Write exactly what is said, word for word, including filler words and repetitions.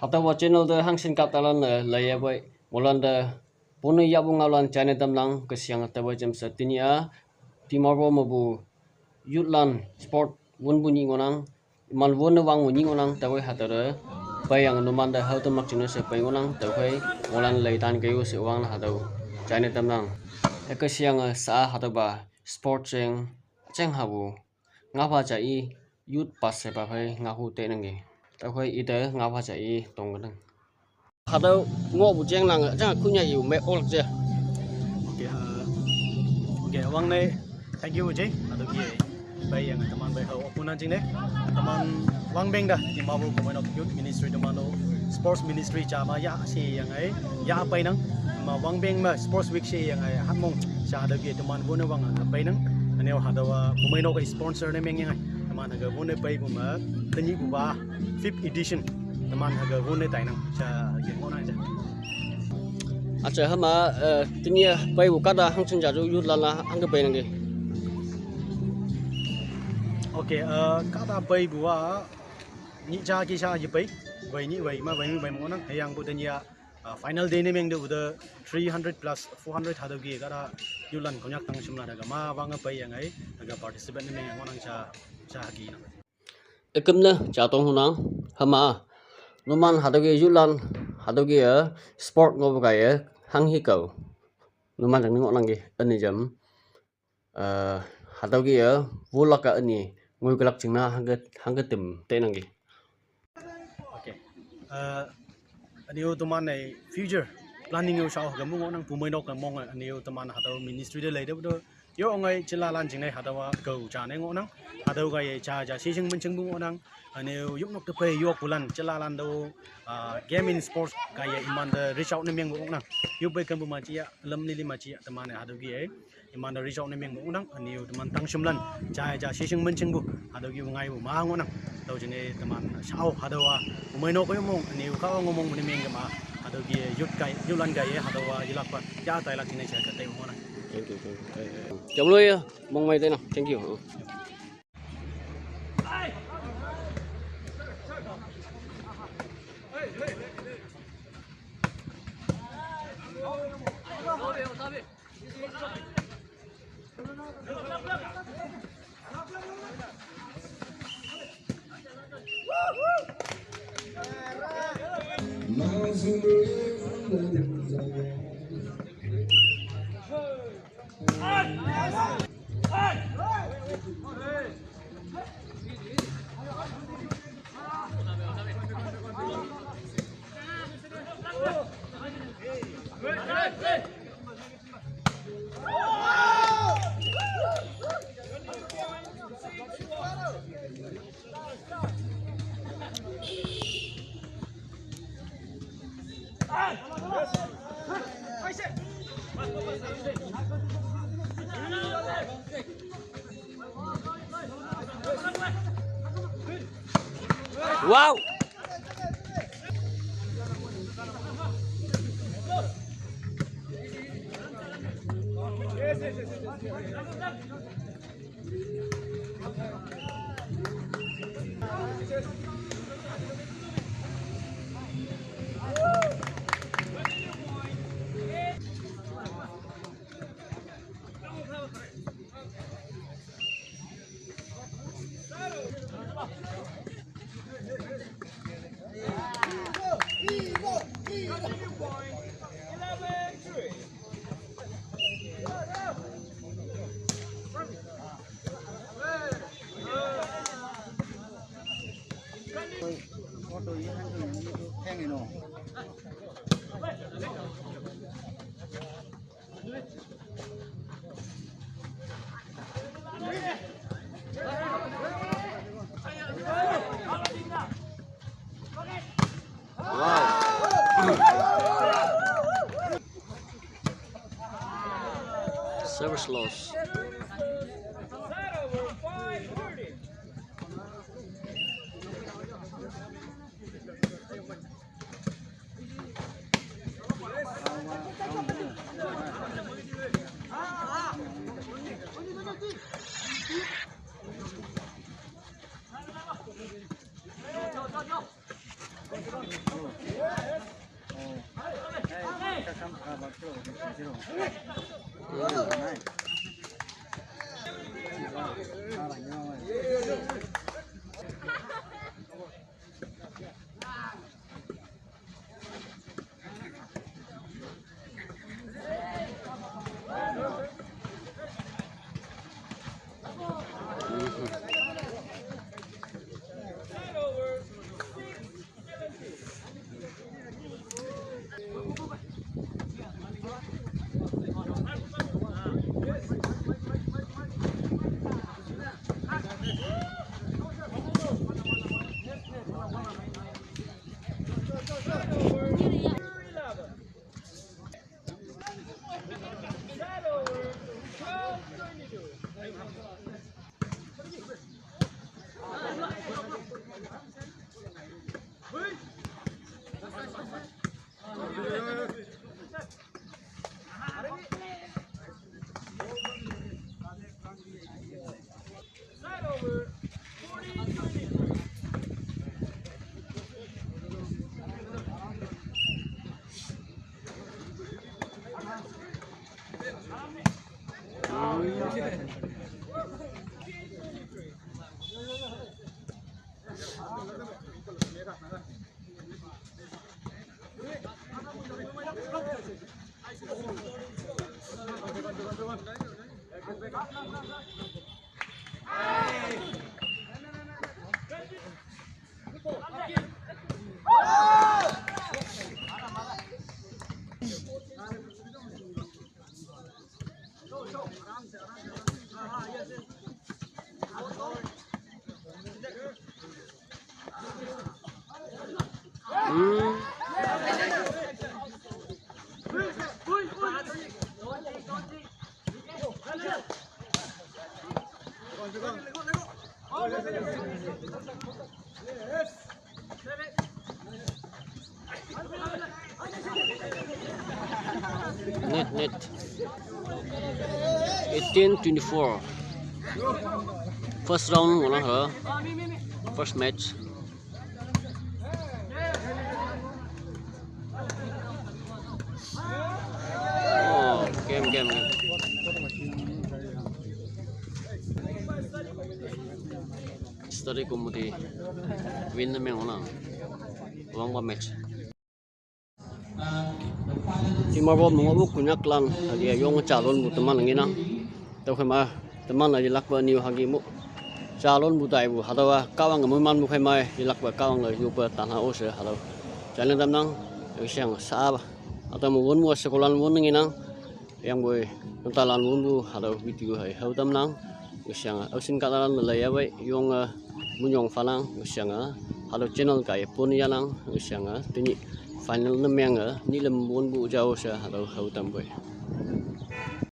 Hatüowa channel te hangshin kahtalan-e leiye poi, moilan te pone yahpu ngaolan china tamnang. Keshiang hatüowa jamshe tenyih-a Dimapur mepu youth lan sport wonpu nyih ngohnang. Iman wonne wangpu nyih ngohnang, tüokhei hatüo te peiyange numante hao tamlak jingne she pei ngohnang, tüokhei moilan leitan kei-o she wanglan hatüo china tamnang. Hüke sheyange sha hatüopa sport jeng, jeng hapu ngapha ja i youth passepa phei ngaohu tenangki. Tüokhei ite ngapha ja i tongkenang. Hatüo ngohpu jenglan, jang kunya yu me olak je. Okay, uh, okay, wangne, thank you, Jay. Hatüo ke, peiyange teman pei hao opponent jingne. Teman wangpeng te, Dimapur Bumeinok Youth Ministry teman-o, Sports Ministry ja ma ya sheyange, ya peinang. Ma wangpeng me Sports Week sheyange, hatmong, ja hatüo ke teman wonne wange peinang. Üne-o hatüowa, Bumeinok-e sponsor ne mengyange. Teman hüke wonne peipu me, tenyihpupa, fifth edition. Teman hüke wonne tainang, ja, ye ngohnang ja. Acha hüma, eh, tenyih peipu kahta hangshin ja ju youth lan-a hangke peinangki. Okay, eh, kahta peipu-a, nyih ja ki sha yepei, wei nyih wei ma wei nyih wei me ngohnang, hüyangpu tenyih-a, ah, final day ne mengtepu te three hundred plus four hundred hatüo ke kahta youth lan Konyak tangshimlan hüke ma wange peiyange, hüke participate ne mengyange ngohnang ja, ja hüke nang. Üküm ne ja tong hunang, hüma. Numan hatüo ke youth lan, hatüo ke, eh, sport ngohpu kaiye, hanghe kao. Numan jang ne ngohnangki, üne jam. Eh, hatüo ke, eh, wolak ka üne, ngoikelak jingne hangke, hangke tem tenangki. Okay. Eh, üne-o teman-e future planning yo shao ke mong ngohnang, Bumeinok ke mong, üne-o teman hatüo ministry te leitepu te, yo ongai jelalan jingne hatüowa kao ja ne ngohnang, hatüo kaiye ja ja sheshing menshingpu ngohnang, üne-o yopnok te pei yokpulan jelalan te-o, ah, game in sports kaiye imante reach out ne mengpu ngohnang, yop pei kenpu ma jiya, lam lili ma jiya, teman-e hatüo ke-e imante reach out ne mengpu ngohnang, üne-o teman tangshimlan, ja ja sheshing menshingpu, hatüo ke ngaipu ma ngohnang, tüo jingne teman shao hatüowa, Bumeinok-e mong, üne-o Kahwang-o mong ne mengke ma, hatüo ke youth kai, youth lan kaiye, hatüowa yelakpa, ya tailak jingne ja ke tei ngohnang. Thank you, thank you. Jamloi-a, mongmei tenang, thank you. Wow! Wow. Service loss. Net, net. Eighteen twenty-four. First round ngoh nang ha. First match. Oh, game, game, game. Study committee win na meng ngoh nang. Wang ba match. Team Marble mong abu Konyak lan hadi ayong chalon bu teman ngi nang. Tau khe ma teman la yelak ba niu hagi mu. Chalon bu dai bu hatüo a Kahwang ke muiman bu khe mai yelak ba Kahwang le yu ba tan ha o she hatüo. Challenge tam nang, yeshang sa ba. Hatüo mu won mu sekolan won ngi nang. Yang boi, nta lan won bu hatüo video hai hao tam nang. Yeshang, aosin kahtalan le lai ya bai, yong a, munyong phalang, yeshang a, hatüo channel kai pon ya nang, yeshang a, tenyih final ne meng a, nyi lem won bu jao she hatüo hao tam boi.